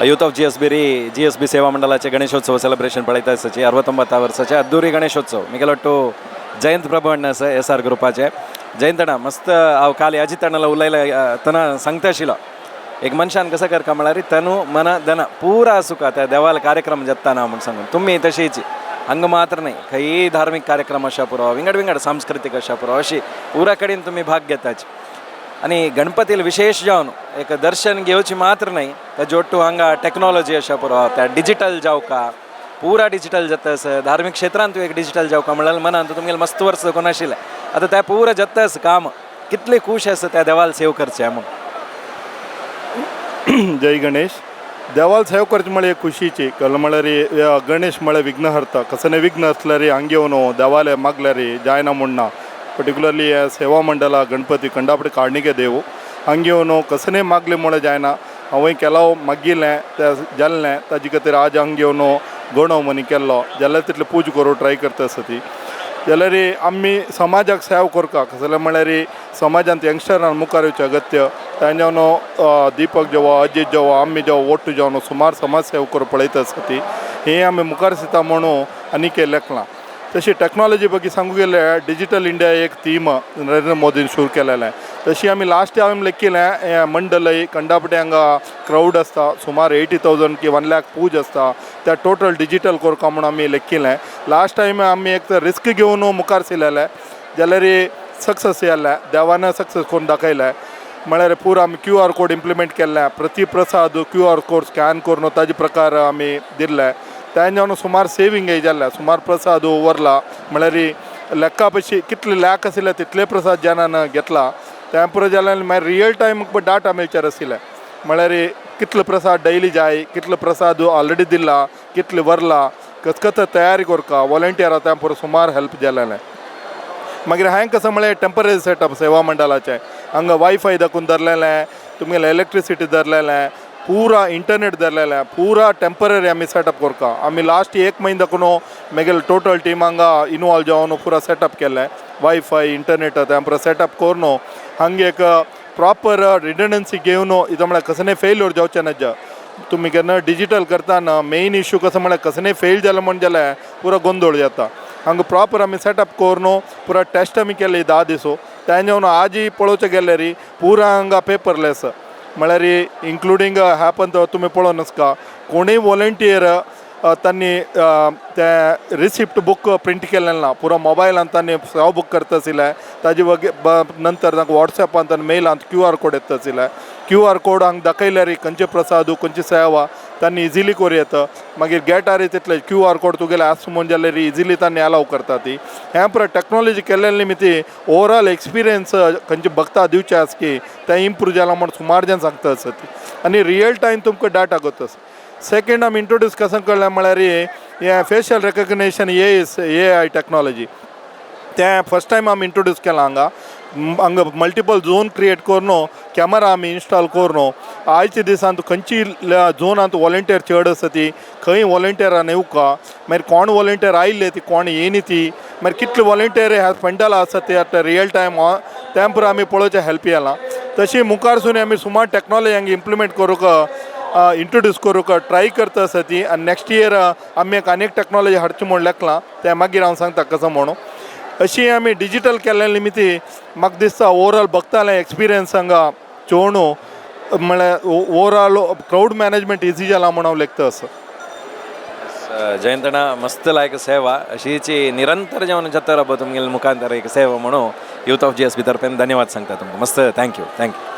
Youth of GSB री GSB सेवा मंडळाचे गणेशोत्सव सेलिब्रेशन पळयता आसाची 69 वर्साचे अद्दुरी गणेशोत्सव. मिगेलोट्टू जयंत प्रभू अण्ण आसा एसआर ग्रुपाचे. जयंत अण्णा, मस्त हांव काल अजित अण्णाला उलयले तना सांगता आशिल्लो, एक मनशान कसं करका म्हळ्यार तनु मन धन पुरा सुखा त्या देवाला कार्यक्रम जाता म्हूण सांगून तुमी तशीच हांगा मात्र न्हय, खंयी धार्मीक कार्यक्रम आसा पुरो, विंगड विंगड सांस्कृतीक आसा पुरो, अशी पुरा कडेन तुमी भाग घेताची. आनी गणपतील विशेष जावन एक दर्शन घेवची मात्र न्हय, ताजे ಒಟ್ಟು हांगा टॅक्नॉलॉजी आसा पुरो, त्या डिजिटल जावका, पुरा डिजिटल जाता आसा. धार्मीक क्षेत्रांत एक डिजिटल जावका म्हळ्यार मनांत तुमगेले मस्त वर्स कोण आशिल्लें, आतां त्या पुरा जाता आसा काम. कितले खूश आसा त्या देवाल सेव करचें म्हूण? जय गणेश. देवाल सेव करचे म्हळ्यार एक खुशीची कल म्हळ्यार गणेश म्हळ्यार विघ्नहर्ता. कसले विघ्न आसल्यार हांगा येवन देवाले मागल्यार जायना म्हूण ना. पर्टिक्युलरली सेवा मंडला गणपती कंडापडे काडणिके देव हांगा येवन कसले मागले म्हळ्यार जायना. हांवें केलाव मागिल्लें तें जाल्लें, ताजे खातीर आज हांगा येवन गणो मनी केल्लो जाल्यार तितलें पूजा करूं ट्राय करता आसा ती. जाल्यार आमी समाजाक सेवा करता. कसलें म्हळ्यार समाजांत यंगस्टरान मुखार येवचें अगत्य. तांच्यानो दीपक जेवो, अजीत जेवो, आमी जेवो ಒಟ್ಟು जेवन सुमार समाज सेवा करूं पळयता आसा ती. हें आमी मुखार दिता म्हणून आनी लेखलां. तशी टॅक्नॉलॉजी ಬಗ್ಗೆ सांगू गेल्यार डिजिटल इंडिया एक थीम नरेंद्र मोदीन सुरू केलेलें. तशी आमी लास्ट टायम लेखिलें, हें मंडलय कंडापटे हांगा क्रावड आसता, सुमार 80,000 की 1 लाख पूज आसता, त्या टोटल डिजिटल करका म्हूण आमी लेखिलें. लास्ट टायम आमी एक तर रिस्क घेवन मुखार सरलेले, जाल्यार सक्सेस जालें. देवान सक्सेस करून दाखयलें. म्हळ्यार पुरा आमी क्यूआर कोड इम्प्लिमेंट केल्लें. प्रति प्रसाद क्यूआर कोड स्कॅन करून ताजे प्रकार आमी दिल्ले. तेंच्यान सुमार सेवींग जाल्लें. सुमार प्रसाद व्हरला, म्हळ्यार लेक्का पशी कितले लॅक आशिल्ले तितले प्रसाद जनान घेतला. त्या पुरो जाल्यार मागीर रियल टायम डाटा मेळचेर आशिल्लें, म्हळ्यार कितलो प्रसाद डेली जाय, कितलो प्रसाद ऑलरेडी दिला, कितले व्हरला, कस तयारी करका. वॉलंटियरा त्या पुरो सुमार हेल्प जालेलें. मागीर हांवें कसं म्हळ्यार टेंपररी सेटअप सेवा मंडळाचें हांगा वायफाय दाखोवन धरलेलें, तुमगेलें इलेक्ट्रिसिटी धरलेलें, पुरा इंटरनेट धरलेलें. पुरा टेंपररी आमी सेटअप करता. आमी लास्ट एक म्हयनो दाखोवन मागीर टोटल टीम हांगा इनवॉल्व जावन पुरा सेटअप केलें. वायफाय, इंटरनेट तें पुरा सेटअप करून हांगा एक प्रॉपर रिडंडन्सी घेवन इथं म्हळ्यार कसले फेल्योर जावचें ना. तुमी केन्ना डिजिटल करताना मेन इश्यू कसो म्हळ्यार कसले फेल जालें म्हण जाल्यार पुरो गोंदळ जाता. हांगा प्रॉपर आमी सेटअप करून पुरा टेस्ट आमी केले 10 दिसो. तेंच्यान आजय पळोवचें गेल्यार पुरा हांगा पेपरलेस, म्हळ्यार इन्क्लुडींग हॅपन तुमी पळोवन आसका, कोणूय वॉलंटियर तांणी तें रिसिप्ट बूक प्रिंट केलें ना. पुरो मोबायलान तांणी सेवा बूक करता आशिल्लें. ताजे नंतर तांकां वॉट्सॅपान आनी मेलांत क्यूआर कोड येता आशिल्ले. क्यूआर कोड हांगा दाखयल्यार खंयचे प्रसाद, खंयची सेवा तांणी इजिली करूं येता. मागीर गेटार तितले क्यूआर कोड तुगेले आसा म्हूण जाल्यार इजिली तांणी अलाव करता ती. हें पुरो टॅक्नॉलॉजी केल्ले निमित्ती ओवरऑल एक्सपिरियन्स खंयचे भक्ता दिवचे आसा की तें इम्प्रूव जाला म्हूण सुमार जाण सांगता आसा ती. आनी रियल टायम तुमकां डाटा करता. सेकंड आमी इंट्रोड्यूस कसं कळ्ळें म्हळ्यार हें facial recognition AI technology, तें फर्स्ट टायम आमी इंट्रोड्यूस केलां हांगा. हांगा मल्टिपल झोन क्रिएट करून कॅमेरा आमी इन्स्टॉल करून आयच्या दिसांत खंयची झोनांत वॉलंटियर चड आसा ती, खंय वॉलंटियरान येवका, मागीर कोण वॉलंटियर आयिल्ले ती, कोण येयनी ती, मागीर कितले वॉलंटियर ह्या पंडाला आसा ते आतां रियल टायम तें पुरो आमी पळोवचें हेल्प केलां. तशी मुखारसून आमी सुमार टॅक्नॉलॉजी हांगा इम्प्लिमेंट करूंक, इंट्रोड्यूस करूंक ट्राय करता आसा ती. आनी नेक्स्ट इयर आमी एक आनी एक टॅक्नॉलॉजी हाडची म्हूण लेखलां, तें मागीर हांव सांगता कसो म्हणून. अशी आमी डिजिटल केल्ले निमित्ती म्हाका दिसता ओवरऑल भक्तालें एक्सपिरियन्स हांगा चोणू म्हळ्यार ओवरऑल क्रावड मॅनेजमेंट इजी जाला म्हूण हांव लेखता आसा. जयंतಣ್ಣ, मस्त लायक सेवा अशीची निरंतर जेवण जाता तुमगेले मुखांतर एक सेवा म्हणून यूथ ऑफ जीएसबी तर्फेन धन्यवाद सांगता तुमकां मस्त. Thank you, thank you.